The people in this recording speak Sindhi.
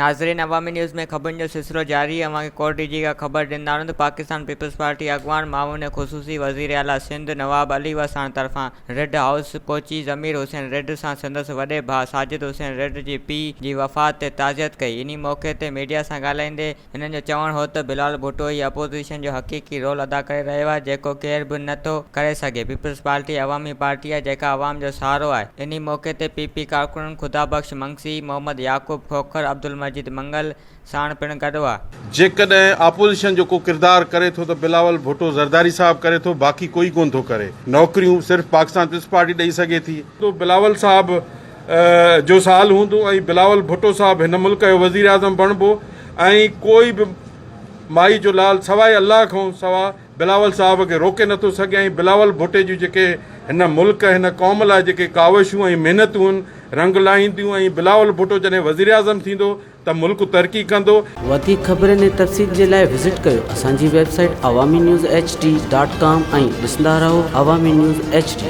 ناظرين عوامي نيوز ۾ خبرن جو سلسلو جاري اوهان کي ڪوٽ ڊي جي ڪا خبر ڏيندا آهيون ته پاڪستان پيپلز پارٽي اڳواڻ معاون خصوصي وزير اعليٰ سنڌ نواب علي وساڻ طرفان رڍ هائوس پهچي ضمير حسين رڍ سان سندس وڏي ڀاء ساجد حسين رڍ جي پيء جي وفات تي تعزيت ڪئي انهي موقعي تي ميڊيا سان ڳالهائيندي هنن جو چوڻ هو ته بلاول ڀٽو ئي اپوزيشن جو حقيقي رول ادا ڪري رهيو آهي جيڪو ڪير به نه ٿو ڪري سگهي، پيپلز پارٽي عوامي پارٽي آهي جيڪا عوام جو سهارو آهي. انهي موقعي تي پي پي ڪارڪنن خدا بخش منگسي، محمد يعقوب کوکر، عبدالمجيد منگل ساڻ پڻ گڏ هئا. جيڪڏهن آپوزيشن جو ڪو ڪردار ڪري ٿو ته بلاول ڀٽو زرداري صاحب ڪري ٿو باقي ڪوئي ڪونه ٿو ڪري. نوڪريون صرف پاڪستان پيپلز پارٽي ڏئي سگهي ٿي. بلاول صاحب جو سال هوندو ۽ بلاول ڀٽو صاحب هن ملڪ جو وزيراعظم بڻبو ۽ ڪوئي به مائي جو لال سواء الله کان سوا بلاول صاحب کي روڪي نٿو سگهي ۽ بلاول ڀٽي جون جيڪي هن ملڪ هن قوم لاء جيڪي ڪاوشون ۽ محنتون آهن رنگ لاهينديون ۽ بلاول ڀٽو جڏهن وزيراعظم ٿيندو ته ملڪ ترقي ڪندو. وڌيڪ خبرن ۽ تفصيل جي لاء وزٽ ڪيو اسان جي website Awami news H D dot com ۽ ڏسندا رهو عوامي نيوز ايڇ ڊي.